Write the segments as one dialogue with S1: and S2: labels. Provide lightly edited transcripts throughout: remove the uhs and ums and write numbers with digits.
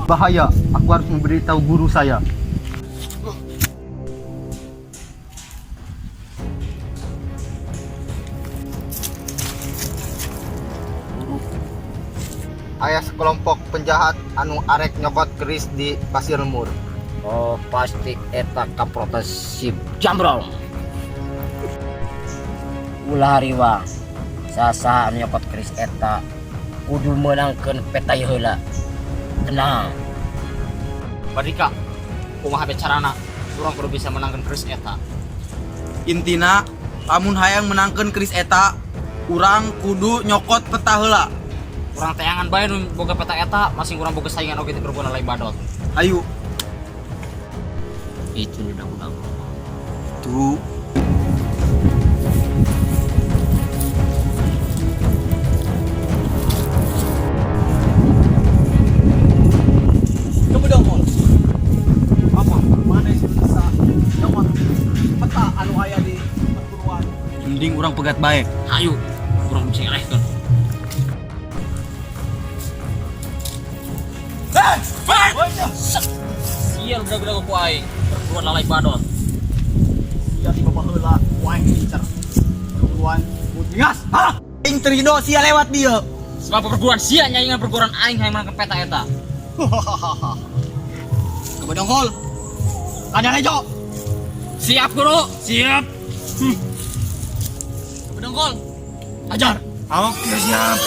S1: Bahaya, aku harus memberitahu guru saya. Guru. Aya sekelompok penjahat anu arek nyokot keris di Pasir Lemur.
S2: Oh, pasti eta kaprotes si Jambrong. Ulah riwang. Sasaha anu nyokot keris eta kudu meunangkeun peta ieu heula. Tenang.
S3: Badika, kumaha be carana urang kudu bisa menangkeun keris eta.
S4: Intina, lamun hayang menangkeun keris eta, urang kudu nyokot peta heula.
S3: Urang teangan bae nu boga peta eta, masing urang boga saingan oge teh berguna lain badot.
S4: Ayo.
S2: Itu udah.
S4: Tuh.
S5: Coba dong, Mol. Apa? Mana sih bisa nyokot peta anu aya di perguruan?
S4: Mending urang pegat bae.
S3: Hayu, urang bisa ngelehkeun. Sial budak-budak ku aing, perguruan lalai badot.
S5: Sia ti baheula ku aing diincer. Perguruan Mutingas. Hah?
S4: Aing terido sia lewat dieu.
S3: Sebab perguruan sia nyaingan perguruan aing hayang menangkeun peta eta.
S5: Kebedongkol. Kandang hejo.
S3: Siap guru, siap. Kebedongkol. Ajar.
S4: Oke, siap.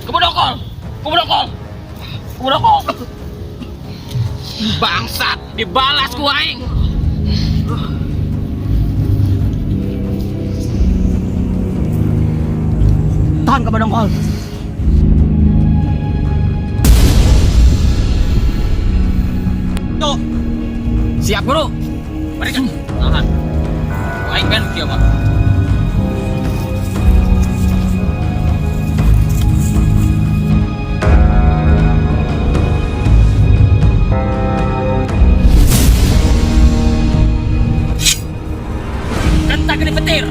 S3: Kebedongkol. Kebedongkol. Kebedongkol. Bangsat, dibalas ku aing.
S5: Tahan Kebedongkol.
S4: Tuh.
S3: Siap guru. Barikan. Tahan. Ku aing kan kieu mah. Kentak gede petir.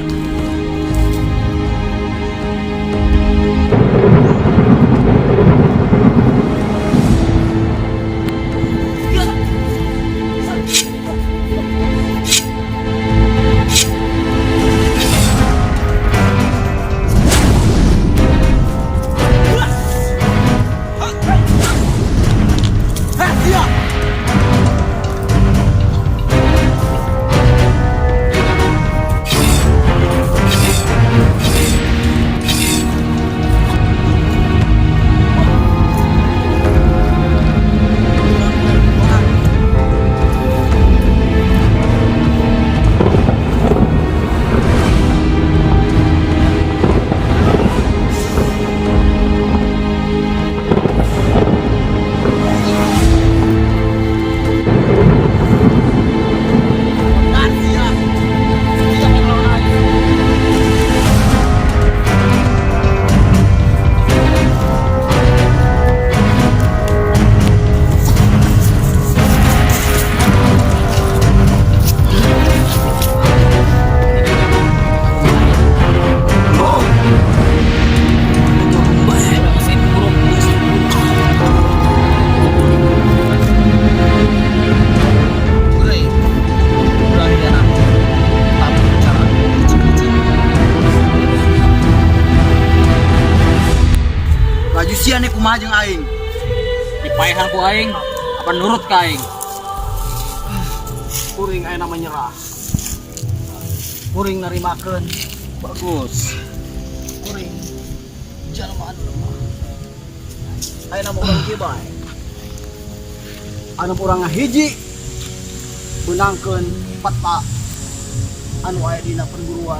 S4: Heh, sia. Dan sia. Sia yang lawan aing. Laju sia nih kumaha jeung aing.
S3: Dipaehan ku aing, apa nurut ka aing?
S5: Kuring aya menyerah. Kuring narimakeun.
S3: Bagus.
S5: Kuring jalma anu lemah. Ayeuna mau kieu bae. Anu urang ngahiji meunangkeun peta anu aya dina perguruan.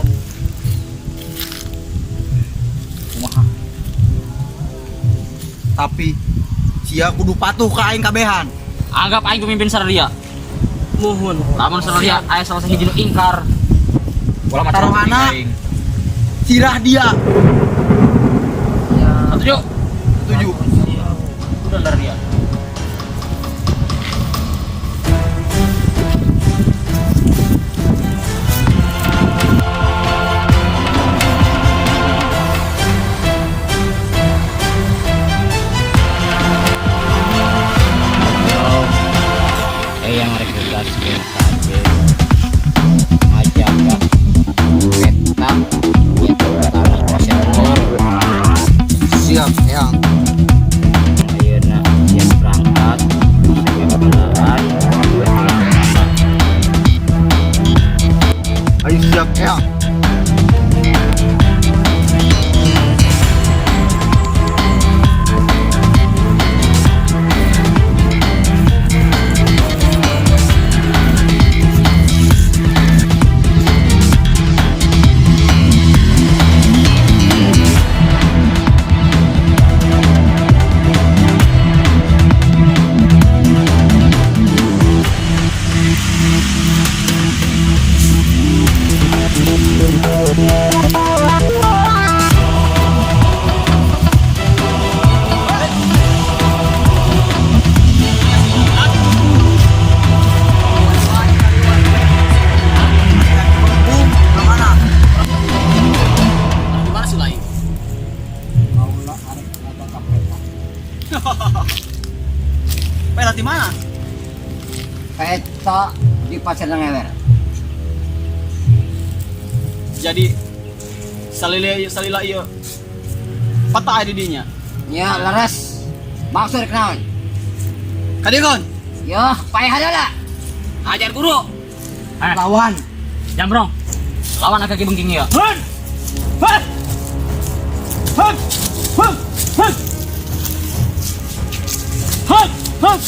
S4: Kumaha? Tapi sia kudu patuh ka aing kabehan.
S3: Anggap aing pemimpin sararia.
S5: Muhun.
S3: Lamun sararia aya salah sahiji nu ingkar. Ulah macam
S4: Taruhana. Sirah dia.
S3: Setuju?
S4: Setuju.
S3: Udah dari dia.
S2: Eyang rek tugaskeun ka anjeun ngajaga peta nyaeta tanah pasir lor.
S1: Siap, Eyang.
S2: Ayeuna siap berangkat siap belaan.
S1: Ayo siap, Eyang.
S4: Bung, mana?
S5: Di mana sih lain? Kaula arek ngajaga peta. Peta di mana?
S2: Peta di pasir Ngewer.
S5: Jadi salila salila ieu peta aya di dinya.
S2: Nya leres. Maksud naon?
S5: Kadiekeun.
S2: Yo, paeh heula.
S3: Hajar guru. Eh,
S4: Lawan.
S3: Jambrong. Lawan kaki bengking ya.
S5: Hun! Hun! Hun! Hun! Hun! Hun! Hun!